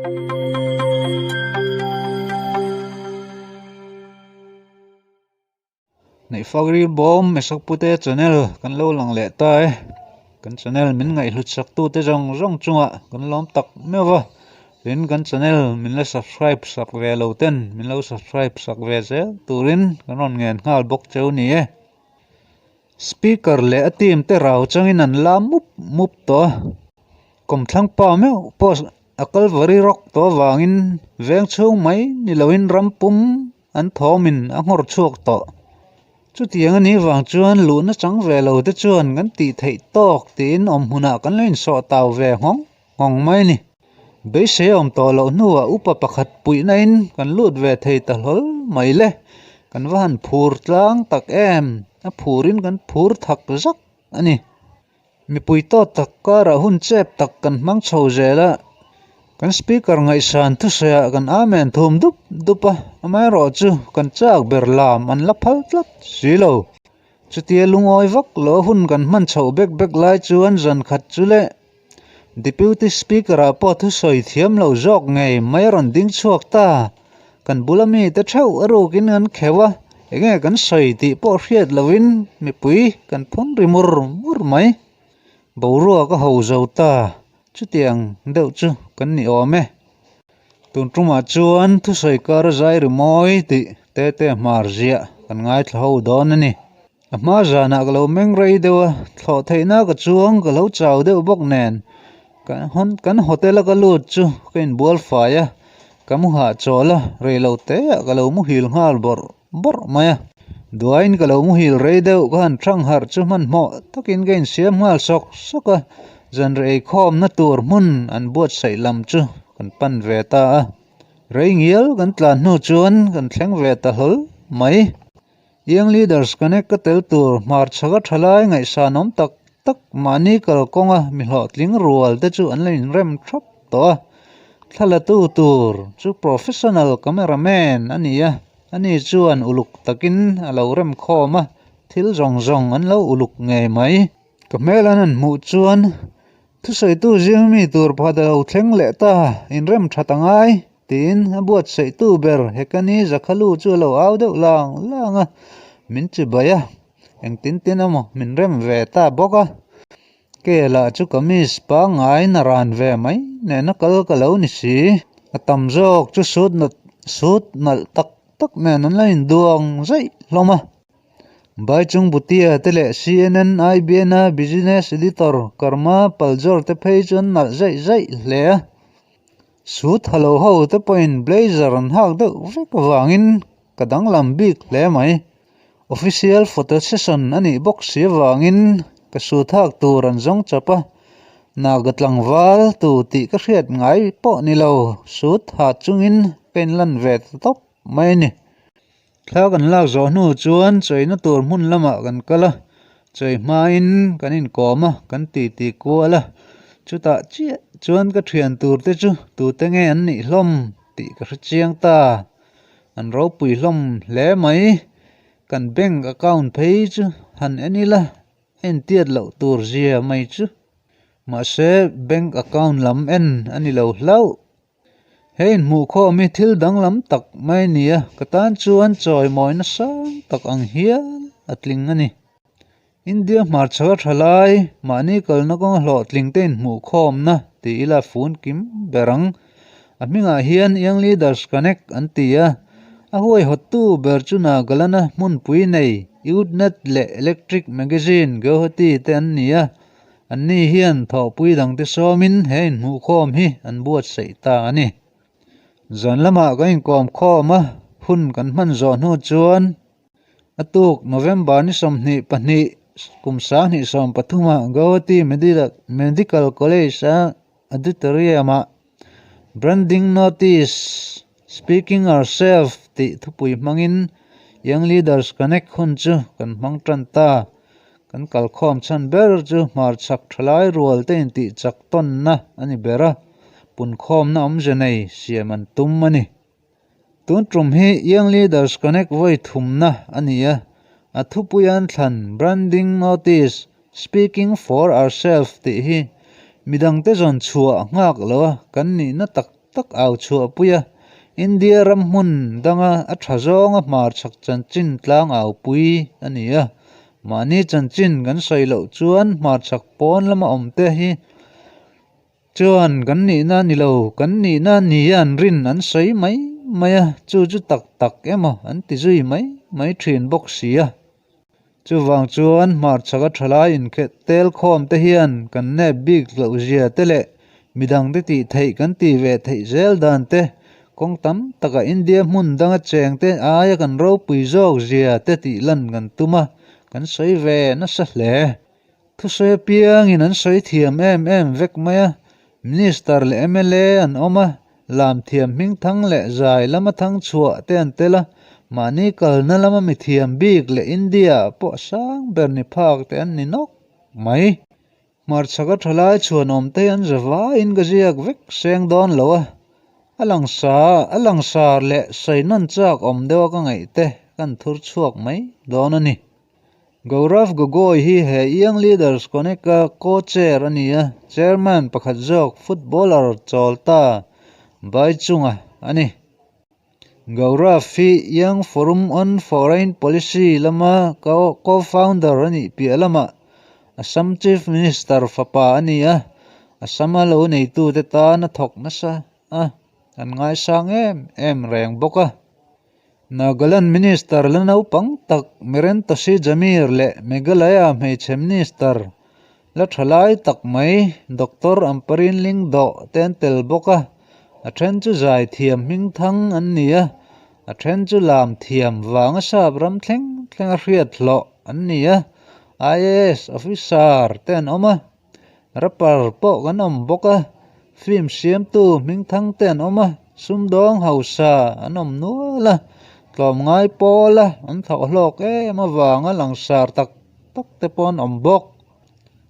Neihfak ril bawm Mesakpute channel kan lo lang leh ta e. Kan channel min ngaihhlut sak tute zawng zawng chungah kan lawm tak meuh va. Tin kan channel min la subscribe sak ve lo ten min lo subscribe sak ve zel turin kan rawn ngen nghal bawk cheu ni e. Speaker leh a team te rau changin an la mup mup tawh a. Kawmthlang pa meuh pawh a Kalvari rawk tawh avangin veng chhung mai ni loin ram pum an thawmin a nghawr chhuak tawh. Chutiang a nih vang chuan luhna chang ve lo te chuan kan tih theih tawk tiin awm hmunah kan lo insawh tau ve nghawng nghawng mai a ni. Beisei awm tawh loh hnuah upa pakhat puihna in kan lut ve thei ta hlawl mai le. Kan va han phur tlang tak em, a phurin kan phur thak zak a ni. Mipui tawt tak karah hun chep tak kan hmang chho zel a, kan speaker ngaihsan thusawiah kan amen thum dup dup a, amaherawhchu kan chak ber lam an la phal tlat si lo. Chutia lungawi vak lo hun kan hman chhoh bek bek lai chuan zan khat chu leh Deputy Speaker ah pawh thusawi thiam lo zawk ngei mai a rawn ding chhuak ta. Kan bula mite theuh a rukin kan kheuh a, enge kan sawi tih pawh hriat lovin mipui kan phun ri mur mur mai. Boruak a ho zo ta, chutiang deuh chu kan ni awm e. Tun tumah chuan thusawi kar zai ri mawi tih te te hmar ziah kan ngaithla ho dawn a ni. A hma zanah ka lo meng rei deuh a, thlawh theihna ka chuang ka lo chau deuh bawk nen kan hotel a ka lut chu ka inbual fai a, ka mu hahchawl a, rei lo te ah ka lo muhil nghal bawrh bawrh mai a. Duaiin ka lo muhil rei deuh ka han thang harh chu hmanhmawh takin ka insiam nghal sawk sawk a, zanreh eikhawmna tur hmun an buatsaih lam chu kan pan ve ta a. Rei ngial kan tlan hnu chuan kan thleng ve ta hlawl mai. Young Leaders Connect ka tel tur hmarchhaka thalai ngaihsan awm tak tak mahni kalkawnga mi hlawhtling rual te chu an la inrem thap tawh a. Thla la tu tur chu professional cameraman a ni a, ani chuan uluk takin a lo rem khawm a, thil zawng zawng an lo uluk ngei mai. Ka hmel an han hmuh chuan thusawitu zing mi tur pakhat a lo thleng leh ta, inrem that a ngai. Tiin a buatsaihtu ber Hekani Zakhalu chu a lo au deuh lang lang a, min chi bai a, engtin tin emaw min rem ve ta bawk a. Ke lah chu kamis pangngai na ran ve mai nena kal ka lo ni si. A tam zawk chu sut nat sut nalh tak tak nen an la induang zaih hlawm a. Baichung Bhutia te leh CNN IBN-a business editor Karma Paljor te phei chu an nalh zaih zaih hle a. Suit ha lo ho te pawhin blazer an hak deuh vek avangin ka danglam bik hle mai. Official photo session a nih bawk si avangin ka suit hak tur an zawng chap a, Naga tlangval tu tih ka hriat ngai pawh ni lo, suit ha chungin ka inlan ve ta tawp mai a ni. Thla kan lak zawh hnu chuan chawina tur hmun lamah kan kal a, chawi hmain kan inkawm a, kan titi kual a, chutah chiah chuan ka thian tur te chu tute nge an nih hlawm tih ka hre chiang ta, an ropui hlawm hle mai, kan bank account phei chu han en ila a intiat loh tur zia mai chu, mahse bank account lam en a ni lo hlauh. He inhmuhkhawm hi thil danglam tak mai a ni a, ka tan chuan chawimawi nasa tak ang hial a tling a ni. India hmarchhaka tha lai, mahni kalna kawnga hlawhtling te inhmuhkhawmna tih ila fun kim ber ang. A hmingah hian Young Leaders Connect an ti a, a huaihawttu ber chu Nagaland-a hmunpui nei Youthnet leh Electric Magazine Guwahati te an ni a. Anni hian thawhpui dangte sawmin he inhmuhkhawm hi an buatsaih ta a ni. Zan lamah kan inkawm khawm a, hun kan hman zawh hnu chuan a tuk November ni 22 kum 2013 ah Guwahati Medical College-a auditorium-ah Branding Notice, Speaking Ourselves tih thupui hmangin Young Leaders Connect hun chu kan hmang tan ta. Kan kalkhawm chhan ber chu hmarchhak thalai rual te intih chak tawnna a ni ber a, punkhawmna awmze nei siam an tum a ni. Tun tum hi Young Leaders Connect vawi thumna a ni a, a thupui an thlan Branding Notice, Speaking for Ourselves tih hi midangte zawn chhuah nghak lo a kan nihna tak. tak au chhuah pui a, India ram hmun danga a tha zawnga hmarchhak chanchin tlang au pui a ni a. Mahni chanchin kan sawi loh chuan hmarchhak pawn lama awmte hi chuan kan nihna ni lo, kan nihna nia an rin an sawi mai mai a, chu chu tak tak emaw an ti zui mai mai thin bawk si a. Chuvang chuan hmarchhaka thalai inkhelh tel khawm te hian kan nep bik loh zia te leh midang te tih theih kan tih ve theih zel dan te, kawng tam taka India hmun danga cheng te aia kan ropui zawk zia te tih lan kan tum a, kan sawi ve nasa hle. Thusawi apiangin an sawi thiam em em vek mai a, Minister leh mla an awm a, lam thiam hming thang leh zai lama thang chhuah te an tel a, mahni kalna lama mi thiam bik leh India ah pawh sang ber ni phak te an ni nawk mai. Hmarchhaka thalai chhuanawm te hi an za vaiin ka ziak vek seng dawn lo a, a langsa a langsar leh sawi nawn chak awm deuha ka ngaih te kan thur chhuak mai dawn a ni. Gaurav Gogoi hi he Young Leaders Connect-a co-chair a ni a, chairman pakhat zawk footballer chawl ta Baichunga a ni. Gaurav hi Young Forum on Foreign Policy lama co-founder a nih piah lamah Assam Chief Minister fapa a ni a, Assam-a lo neitute tan a thawk nasa a, an ngaisang em em reng bawk a. Nagaland Minister la naupang tak Mirentoshi Jamir leh Meghalaya hmeichhe Minister la tha lai tak mai Doctor Ampareen Lyngdoh te an tel bawk a, a then chu zai thiam hming thang an ni a, a then chu lam thiam vanga sap ram thleng thleng a hriat hlawh an ni a, IAS officer te an awm a, Rapper pawh kan awm bawk a, film siamtu hming thang te an awm a, sumdawng hausa an awm nual a, tlawmngai pawl a an thawh hlawk em avanga langsar tak tak te pawh an awm bawk.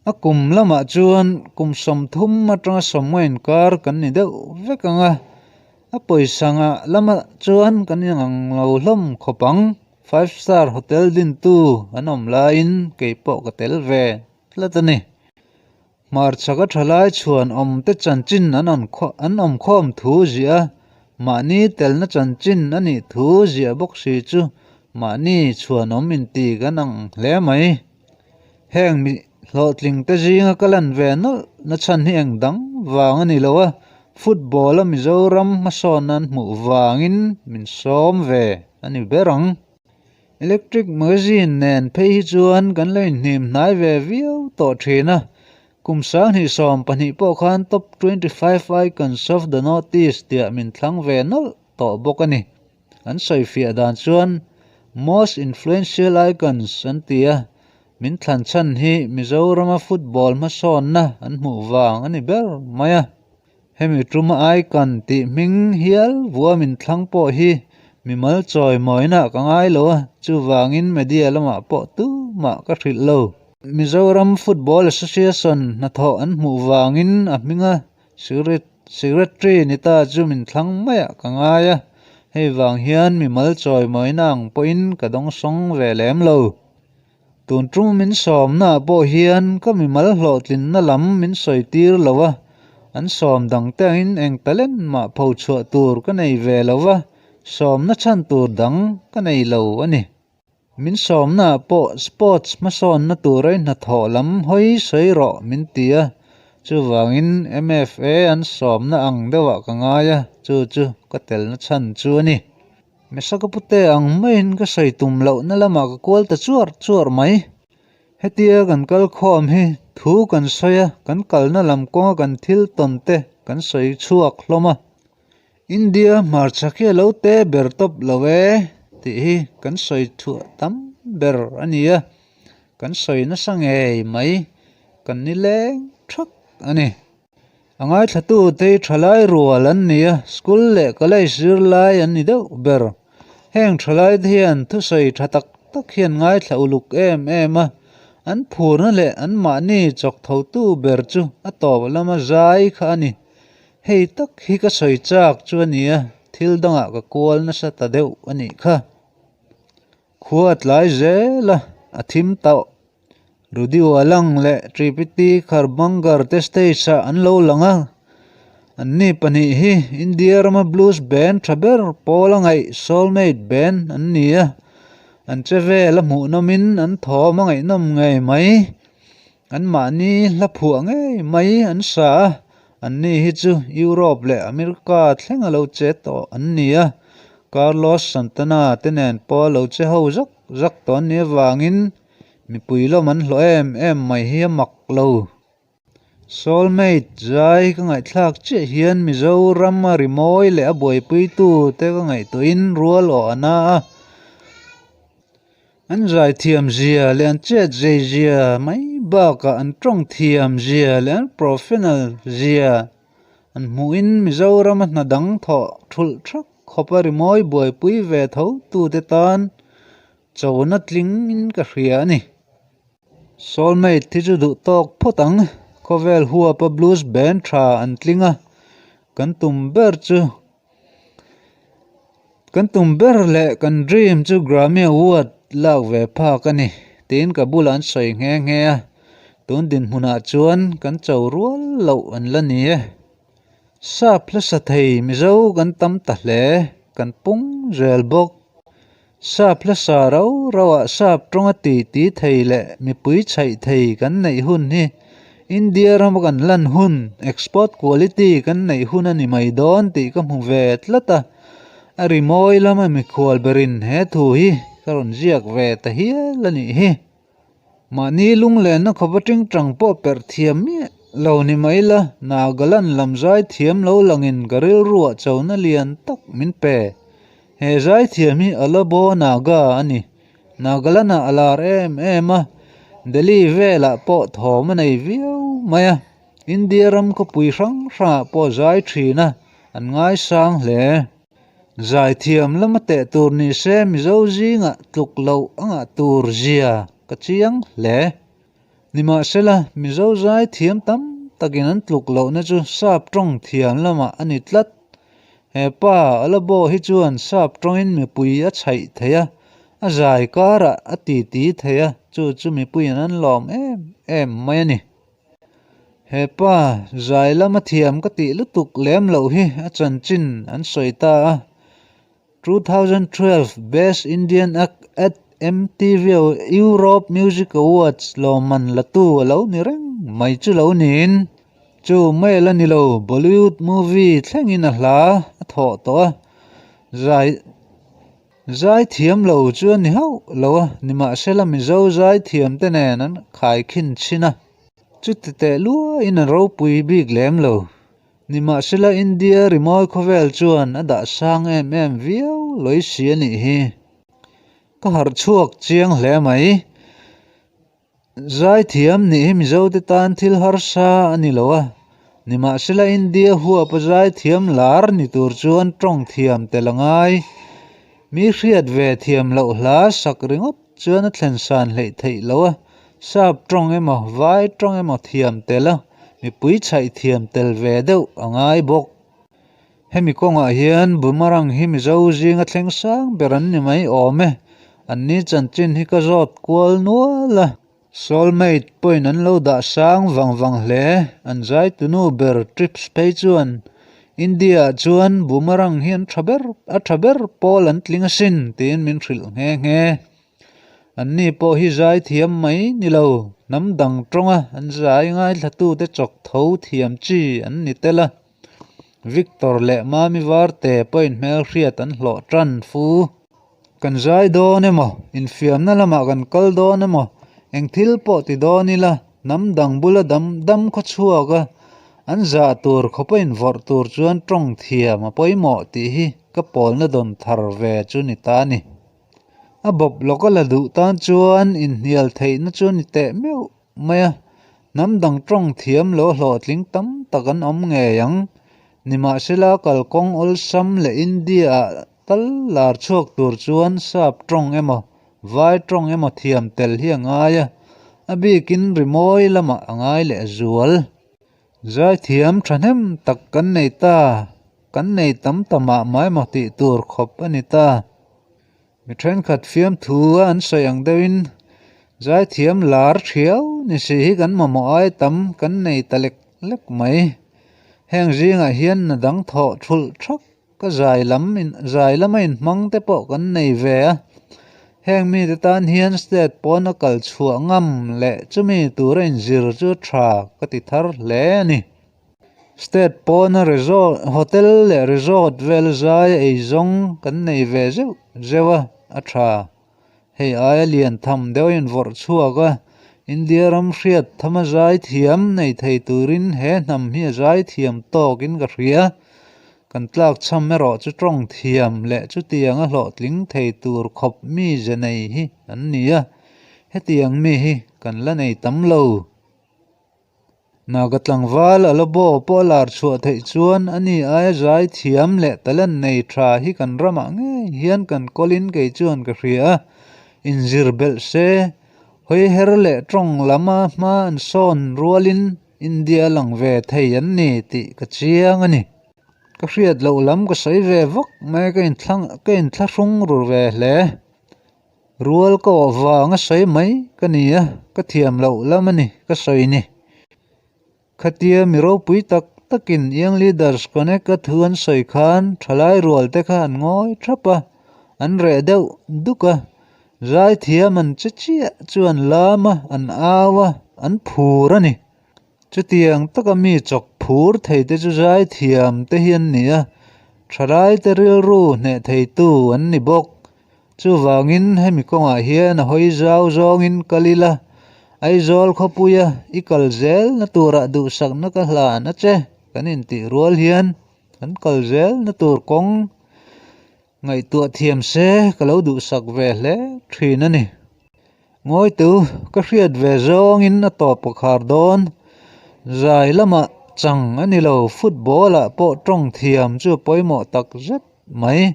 A kum lamah chuan kum 30 atanga 50 inkar kan ni deuh vek ang a, a pawisa ngah lamah chuan kan inang lo hlawm khawp ang. Five star hotel dintu an awm laiin kei pawh ka tel ve. Tlat a ni. Hmarchhaka thalai chhuan awmte chanchin an an awm khawm thu ziah a, mahni telna chanchin a nih thu ziah bawk si chu mahni chhuanawm inti kan ang hle mai. Heng mi hlawhtlingte zinga ka lan ve nawlh na chhan hi eng dang vang a ni lo a, football-a Mizoram hmasawn an hmuh vangin min sawm ve a ni ber ang. Electric magazine nen phei hi chuan kan lo inhnim hnai ve viau tawh thin a, kum 2012 pawh khan Top 25 Icons of the North East tiah min thlang ve nawlh tawh bawk a ni. An sawifiah dan chuan Most Influential Icons an ti a, min thlan chhan hi Mizorama football hmasawnna an hmuh vang a ni ber mai a. Hemi tuma icon tih hming hial vua min thlang pawh hi mimal chawi mawina ka ngai lo a, chuvangin media lamah pawh tumah ka hrilh lo. Mizoram Football Association hnathawh an hmuh vangin a hminga secretary ni ta chu min thlang maiah ka ngai a, hei vang hian mimal chawi mawina ang pawhin ka dawngsawng ve lem lo. Tun tum min sawmnaah pawh hian ka mimal hlawhtlinna lam min sawi tir lo a, an sawm dang te angin eng talent mah pho chhuah tur ka nei ve lo va, sawmna chhan tur dang ka nei lo a ni. Min sawmnaah pawh sports hmasawnna tura i hnathawh lam hawi sawi rawh min ti a, chuvangin MFA an sawmna ang deuhah ka ngai a, chu chu ka telna chhan chu a ni. Mesa ka pute ang maiin ka sawi tum lohna lamah ka kual ta chuar chuar mai. Hetia kan kal khawm hi thu kan sawi a, kan kalna lam kawnga kan thil tawn te kan sawi chhuak hlawm a. India hmarchhak hi a lo te ber tawp lo e tih hi kan sawi chhuah tam ber a ni a, kan sawi nasa ngei mai, kan nileng thak a ni. A ngaithlatute hi thalai rual an ni a, school leh college zirlai an ni deuh ber. Heng thalaite hian thusawi tha tak tak hian ngaithla uluk em em a, an phurna leh anmahni chawk thotu ber chu a tawp lama zai kha a ni. Hei tak hi ka sawi chak chu a ni a, thil dangah ka kual nasa ta deuh a nih kha. Khua a tlai zel a, a thim tauh. Rudy Walang leh Tripiti Kharbangar te stage ah an lo lang a. Anni pahnih hi India rama blues band tha ber pawl a ngaih Soulmate Band an ni a, an che vel a hmuhnawmin an thawm a ngaihnawm ngei mai. Anmahni hla phuah ngei mai an sa a, anni hi chu Europe leh America thleng a lo che tawh an ni a, Carlos Santana te nen pawh a lo che ho zak zak tawh an nih avangin mipui lawm an hlawh em em mai hi a mak lo. Soulmate zai ka ngaihthlak chiah hian Mizoram a rimawi leh a buaipuitu te ka ngaihtuahin rual awh a na a. An zai thiam zia leh an chet zei zia mai bakah an tawng thiam zia leh an professional zia an hmuhin Mizoram a hna dang thawh thulh thak khawp a rimawi buaipui ve tho tute tan chona tling in ka hria a ni. Soulmate hi chu duh tawk phawt ang, khawvel huapa blues band tha an tling a, kan tum ber chu kan tum ber leh kan dream chu Grammy Award lak ve phak a ni tiin ka bulah an sawi nghe nghe a, tun dinhmunah chuan kan cho rual loh an la ni e. Sap hlasa thei Mizo kan tam ta hle, kan pung zel bawk. Sap hlasa rau rauah sap tawnga ti ti thei leh mipui chhaih thei kan neih hun hi India rama kan lan hun, export quality kan neih hun a ni mai dawn tih ka hmu ve tlat a, a rimawi lama mikhual berin he thu hi ka rawn ziak ve ta hial a nih hi. Mahni lunglenna khawp aṭing ṭang pawh perh thiam miah lo ni mai la, Nagaland lam zai thiam lo langin ka rilruah chona lian tak min pe. He zai thiam hi Alabo Naga a ni. Nagaland ah a lar em em a, Delhi velah pawh thawm a nei viau mai a, India ram khawpui hrang hrangah pawh zai thin a, an ngaisang hle. Zaithiam lama teh tur ni se Mizo zingah tluk loh a ngah tur zia ka chiang hle. Nimahsela, Mizo zaithiam tam takin an tluk lohna chu sap tawng thiam lamah a ni tlat. He pa Alabo hi chuan sap tawngin mipui a chhaih thei a, a zai karah a titi thei a, chu chu mipuiin an lawm em em mai a ni. He pa zai lama thiam ka tih lutuk lem loh hi a chanchin an sawi ta a, 2012 Best Indian Act at MTV Europe Music Awards lawmman latu a lo ni reng mai chu lo niin chu mai a la ni lo, Bollywood movie thlengin a hla a thawh tawh a, zai. Zaithiam lo chu a ni hauh lo a, nimahsela Mizo zaithiam te nen an khaikhin chhin a, chuti teh luaiin an ropui bik lem lo. Nimahsela India rimawi khawvel chuan a dah sang em em viau lawih si a nih hi. Ka harh chhuak chiang hle mai. Zaithiam nih hi Mizote tan thil harsa a ni lo a, nimahsela India huapa zaithiam lar ni tur chuan tawng thiam tel a ngai. Mi hriat ve thiam loh hla sak ringawt chuan a thlen san hleih theih lo a, sap tawng emaw vai tawng emaw thiam tel a, mipui chhaih thiam tel ve deuh a ngai bawk. Hemi kawngah hian Boomerang hi Mizo zinga thleng sang ber an ni mai awm e, anni chanchin hi ka zawt kual nual a. Soulmate pawhin an lo dah sang vang vang hle, an zaitunu ber Trips phei chuan India ah chuan Boomerang hi an tha ber a tha ber pawl an tling asin tiin min hrilh nghe nghe. Anni pawh hi zai thiam mai ni lo, hnam dang tawnga an zai ngaithlatute chawk tho thiam chi an ni tel a. Victor leh Mami Varte pawhin hmelhriat an hlawh tan fu. Kan zai dawn emaw, infiamna lamah kan kal dawn emaw, eng thil pawh ti dawn ila, hnam dang bula dam dam khaw chhuak a, an zah tur khawpa invawrh tur chuan tawng thiam a pawimawh tih hi ka pawlna dawn thar ve chu ni ta a ni. A bawp lawka la duh tan chuan inhnial theihna chu ni teh meuh mai a, hnam dang tawng thiam lo hlawhtling tam tak an awm ngei ang. Nimahsela kalkawng awlsam leh India-ah tal lar chhuak tur chuan sap tawng emaw vai tawng emaw thiam tel hi a ngai a, a bikin rimawi lamah a ngai leh zual. Zaithiam thahnem tak kan nei ta, kan nei tam ta mah mah emaw tih tur khawp a ni ta. Mi thenkhat fiamthu a an sawi ang deuhin zaithiam lar thiau ni si hi kan mamawh ai tam kan nei ta lek lek mai. Heng zingah hian hna dang thawh thulh thak ka zai lam in zai lama inhmang te pawh kan nei ve a. Heng mite tan hian state pawn a kal chhuah ngam leh chumi tura inzir chu tha ka ti thar hle a ni. State pawna resort hotel leh resort vel zai a eizawng kan nei ve zeuh zeuh a, a tha. Hei aia lian tham deuh a invawrh chhuak a, India ram hriat thama zai thiam nei thei turin he hnam hi a zai thiam tawkin ka hria. Kan tlak chham erawh chu tawng thiam leh chutianga hlawhtling thei tur khawp mi ze nei hi an ni a, hetiang mi hi kan la nei tam lo. Naga tlangval a la baw pawh a lar chhuah theih chuan a ni aia zai thiam leh talent nei tha hi kan ramah ngei hian kan kawlin kei chuan ka hria a, inzir belh se, hawi her leh tawng lama hma an sawn rualin India lang ve thei an ni tih ka chiang a ni. Ka hriat loh lam ka sawi ve vak mai ka ka inthlahrung ru ve hle. Rual ka awh vang a sawi mai ka ni a, ka thiam loh lam a ni ka sawi ni. Khatia mi ropui tak takin Young Leaders Connect a thu an sawi khan thalai rual te kha an ngawi thap a, an reh deuh duk a, zaithiam an che chiah chu an lam a, an au a, an phur a ni. Chutiang taka mi chawk phur thei te chu zaithiam te hi an ni a, thalai te rilru hneh theitu an ni bawk. Chuvangin hemi kawngah hian a hawi zau zawngin kal ila, Aizawl khawpuia i kal zelna turah duhsakna ka hlan a che kan intih rual hian kan kal zelna tur kawng ngaihtuah thiam se ka lo duhsak ve hle thin a ni. Ngawitu ka hriat ve zawngin a tawp ka khar dawn. Zai lamah chang a ni lo, football ah pawh tawng thiam chu a pawimawh tak zet mai.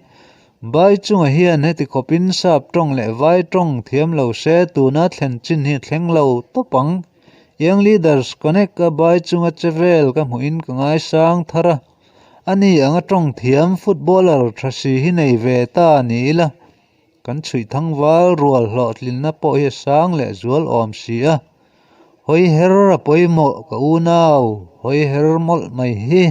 Vai chungah hian heti khawpin sap tawng leh vai tawng thiam lo se tuna thlen chin hi a thleng lo tawp ang. Young Leaders Connect a vai chunga che vel ka hmuhin ka ngaisang thar a, ani anga tawng thiam footballer tha si hi nei ve ta ni ila. Kan chhuih thangval rual hlawhtlinna pawh hi a sang leh zual awm si a, hawi her a pawimawh ka unau, hawi her mawlh mai hi.